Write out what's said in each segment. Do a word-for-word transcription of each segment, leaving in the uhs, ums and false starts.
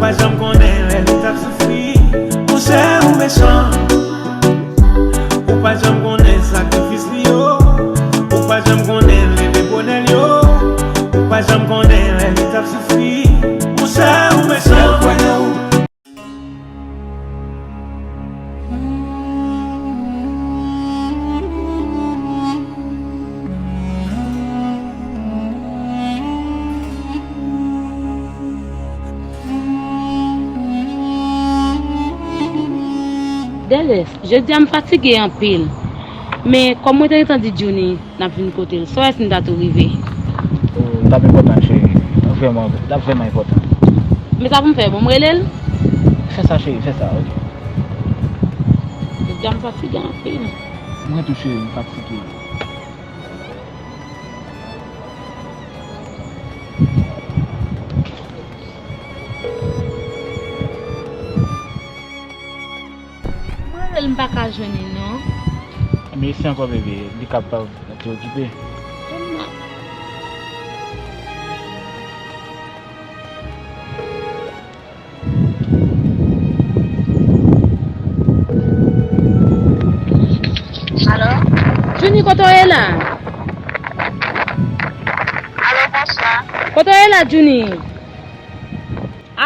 Pa janm konnen lè li t ap soufri, monchè ou mechan. Ou pa janm konnen sakrifis li yo. Ou pa janm konnen leve bonè l yo. Ou pa janm konnen lè li t ap soufri, monchè ou mechan. Lè l kwè nan ou. Dèlès, jodi a m fatige anpil. Men, kòm mwen te gentan di Djouni, n ap vin kote l. Sa w wè si n ta tou rive? Oh, l t ap enpòtan, cheri. Vrèman, l t ap vrèman enpòtan. Men sa pou m fè, bon, m rele l? Fè sa, cheri, fè sa, ok. Jodi a m fatige anpil. Mwen tou, cheri, m fatige. Mwen rele l, m pa ka jwenn li non. Mesi ankò, bebe. Li kapab te okipe. Alo? Djouni, kote w ye la? Alo, bonswa. Kote w ye la, Djouni?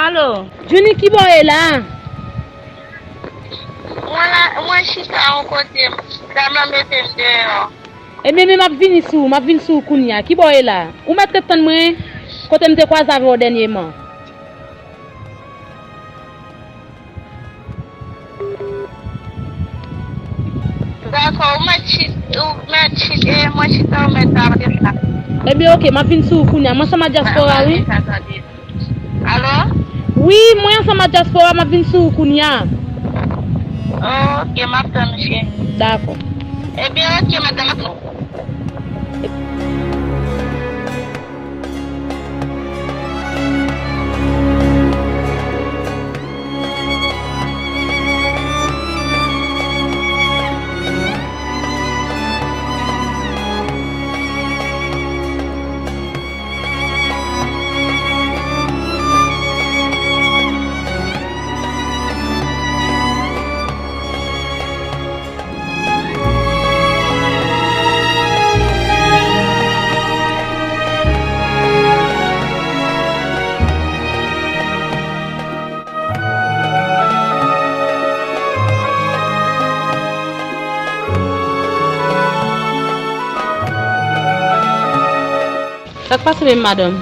Alo? Djouni, kibò w ye la? Mwen la, mwen chita yon kote, dam lan mete m deyò. Ebyen, men m ap vini sou ou, m ap vin sou ou kounye a. Kibò w ye la? Ou mèt ret tann mwen, kote m te kwaze avè w dènyèman. Dakò, ou mèt chit, ou mèt chit, e mwen chita, ou mèt tande m la. Ebyen, oke, m ap vin sou ou kounye a. Mwen ansanm ak dyaspora, wi. Alo? Wi, mwen ansanm ak dyaspora, m ap vin sou ou kounye a. Oke, m ap tann ou, cheri. Dakò. Ebyen, oke, madanm. Sa k pase menm, madanm?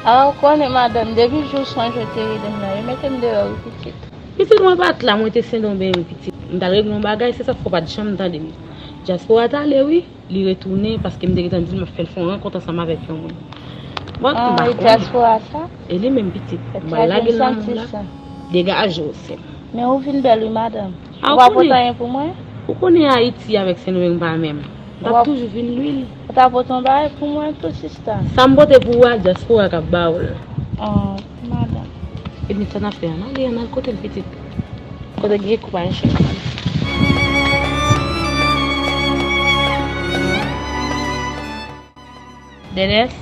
A, ou konnen, madanm, depi jou sonje te rele m nan, yo mete m deyò, wi, pitit. Pitit, mwen pa t la, mwen te Sendomeng, pitit. M t al regle yon bagay, se sa k fè w pa t janm tande m. Dyaspora t ale, wi. Li retounen, paske m te gentan di l m ap fè l fè yon rankont ansanm avèk yon moun. Bon, m pa konnen. Dyaspora sa? E li menm, pitit. M pral lage l nan mond la. Degaje w, sè m. Men ou vin bèl, wi, madanm. A, ou pa pote anyen pou mwen? Ou konnen Ayiti avèk Sendomeng pa menm. M t ap toujou vin lwil. Ou ta pote yon bagay pou mwen tou, sista? Sa m pote pou ou a, dyaspora k ap ba w l. Oh, madanm. Epi sa n ap fè, ann ale, ann al kote l, pitit. Kote gen koup a enchèk. Dèlès,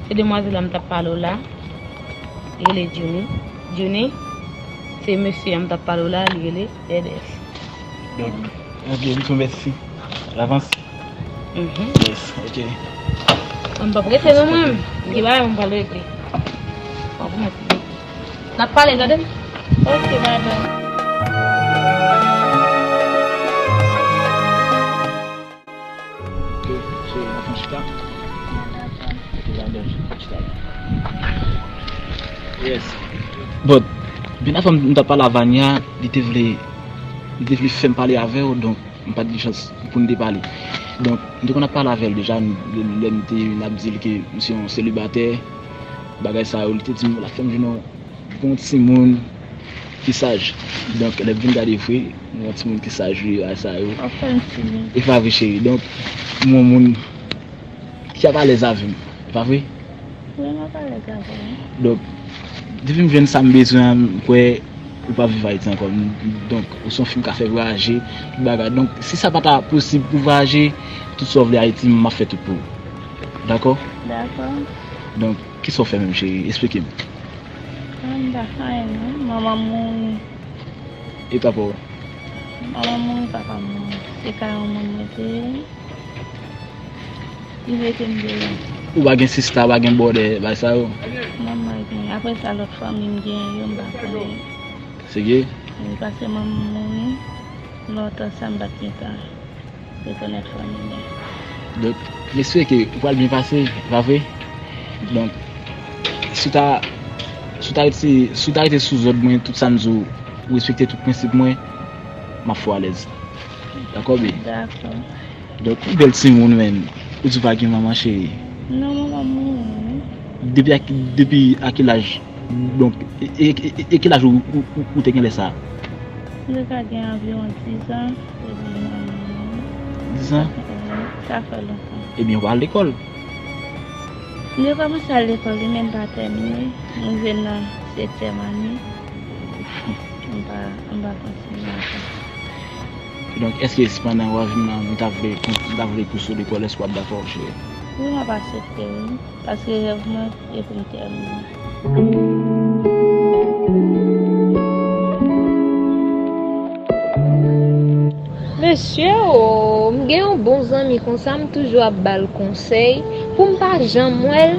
se demwazèl la m t ap pale w la. Li rele Djouni. Djouni, se mesye a m t ap pale w la, li rele Dèlès. Donk, ok, m tou mèsi. L avanse. Mhm. Yes, ok. Mwen m p ap rete non, mwen. M gen bagay mwen pral regle. Mwen p ap rete. N ap pale, tande? Ok, madanm. Ok, so, n ap fè yon chita. Ok, madanm, chita la. Yes. Bon, byen avan m t ap pale a Vania, li te vle, li te vle fè m pale avè w, donk, m pa t gen chans pou n te pale. Donk, m te konn ap pale avè l deja, lè, lè m te vin ap di l ke m se yon selibatè, bagay sa yo, li te di m l ap fè m jwenn yon bon timoun ki saj. Donk, lè m vin gade vre, m yon timoun ki saj, wi, bagay sa yo. Anfen, timoun. E pa vre, cheri. Donk, m yon moun ki ap alèz avè m. E pa vre? Wi, m ap alèz avè w. Donk, depi m jwenn sa m bezwen an, m kwè ou p ap viv Ayiti ankò. M, donk, ou se yon fi m ka fè vwayaje, tout bagay. Donk, si sa pa ta posib pou vwayaje, tout sa w vle Ayiti, m ap fè tout pou ou. Dakò? Dakò. Donk, kisa w fè menm, cheri? Esplike m. Mwen pa fè anyen non, manman m mouri. E papa w? Manman m mouri, papa m mouri. Se kay yon moun mete. Li mete m deyò. Ou pa gen sista, pa gen bòdè, bagay sa yo? Non, m pa gen. Apre sa, lòt fanmi m gen yo, m pa konnen. Serye? Wi, paske manman m mouri lontan sa, m pa t gen tan rekonèt fanmi m. Donk, m espere ke ou pral byen pase, pa vre? Donk, si w ta, si w ta rete, si w ta rete sou zòd mwen, tout sa m di w, ou respekte tout prensip mwen, m ap fè w alèz. Dakò, baby? Dakò. Donk, ou bèl timoun, menn. Ou di w pa gen manman, cheri? Non, manman m mouri, wi. Depi a, depi a ki laj? Donk, e, e, e, e ki laj ou, ou, ou, ou te gen lè sa a? M te ka gen anviwon diz an, epi manman m mouri. Diz an? Sa fè, sa fè lontan. Ebyen, ou al lekòl? M te kòmanse al lekòl, wi, men m pa tèmine. M rive nan setyèm ane. M pa, m pa kontinye ankò. Donk, èske si pandan w ap vin nan, m ta vle, m ta vle pouse w lekòl, èske w ap dakò, cheri? Wi, m ap aksepte, wi. Paske rèv mwen, e pou m tèmine. Mesye o, m gen yon bon zanmi konsa, m toujou ap ba l konsèy pou m pa janm wè l.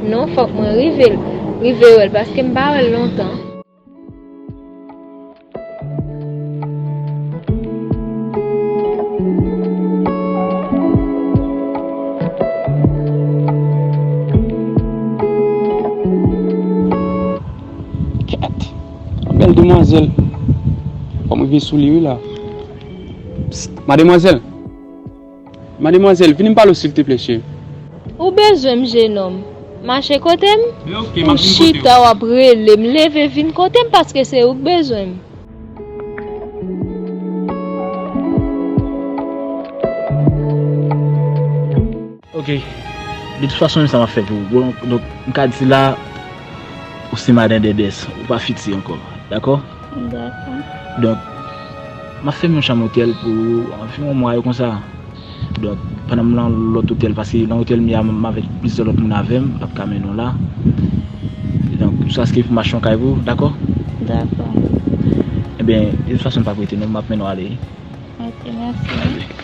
Non, fòk mwen rive l, rive wè l, paske m pa wè l lontan. Kèt! Yon bèl demwazèl. Fò m rive sou li, wi, la. Psst, mademwazèl! Mademwazèl, vini m pale w silteplè, cheri. Ou bezwen m, jenòm? Mache kote m? Ou chita, w ap rele m, leve vin kote m, paske se ou k bezwen m. Ok. De tout fason, menm sa m ap fè pou ou. Bon, donk, m ka di la, ou se madan Dèdès, ou pa fiti ankò. Dakò? Dakò. Donk, m ap fèmen yon chanm otèl pou ou, anviwon yon mwa yo konsa. Donk, pandan m nan lòt otèl, paske nan otèl m ye a, m avèk plizyè lòt moun avè m, m p ap ka mennen w la. Donk, jiskaske pou m achte yon kay pou ou, dakò? Dakò. Ebyen, de tout fason, m p ap rete non, m ap mennen w ale. Ok, mèsi.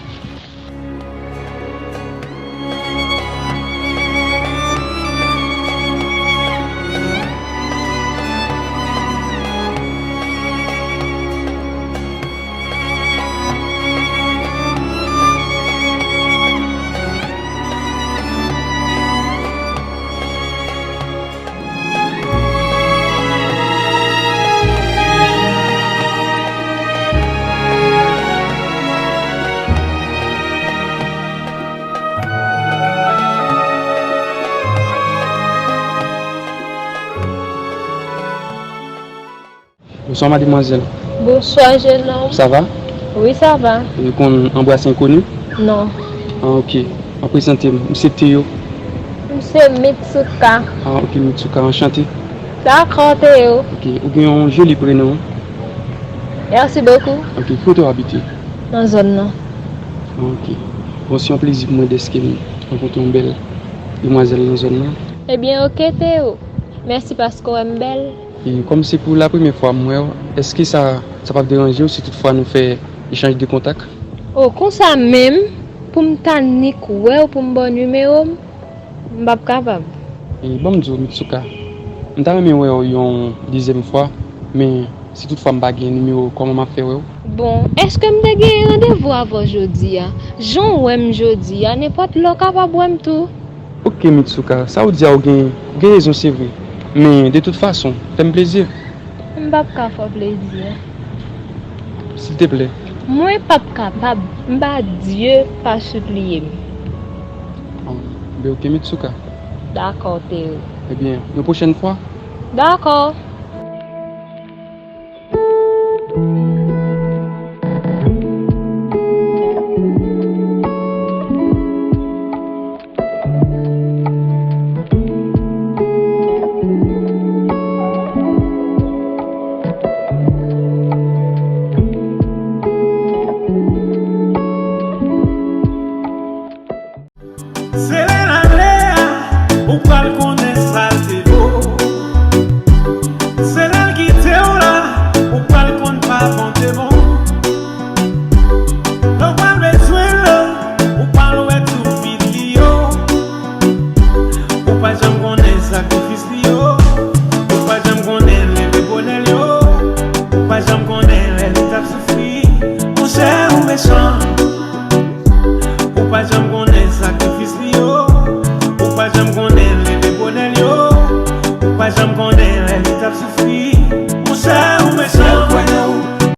Bonswa, mademwazèl. Bonswa, jenòm. Sa va? Wi, sa va. Ou konn anbrase enkoni? Non. Ah, ok. Mwen prezante m. M se Théo. M se Mitsuka. Ah, ok, Mitsuka, anchante. Dakò, Théo. Ok, ou gen yon joli prenon. Merci beaucoup. Ok, kote w abite? Nan zòn nan. Ah, ok. Bon, se yon plezi pou mwen dèske m rankontre yon bèl demwazèl nan zòn nan. Ebyen, ok, Théo. Mèsi paske w wè m bèl. E kòm se pou lapremyè fwa m wè w, èske sa, sa p ap deranje w si toutfwa nou fè echanj de kontak? O, konsa menm, pou m ta nik wè w pou m ba w nimewo m, m p ap kapab. E ban m di w, Mitsuka, m ta renmen wè w yon dezyèm fwa, men si toutfwa m pa gen nimewo w, kòman m ap fè wè w? Bon, èske m te gen randevou avè w jodi a? Jan w wè m jodi a, nenpòt lè w kapab wè m tou. Ok, Mitsuka, sa w di a, w gen, w gen rezon, se vre. Men, de tout fason, fè m plezi. M p ap ka fè w plezi. Silteplè. Mwen p ap kapab. M pa Dye, pa sipliye m. Ah, ben ok, Mitsuka. Dakò, Théo. Ebyen, yon pwochèn fwa. Dakò.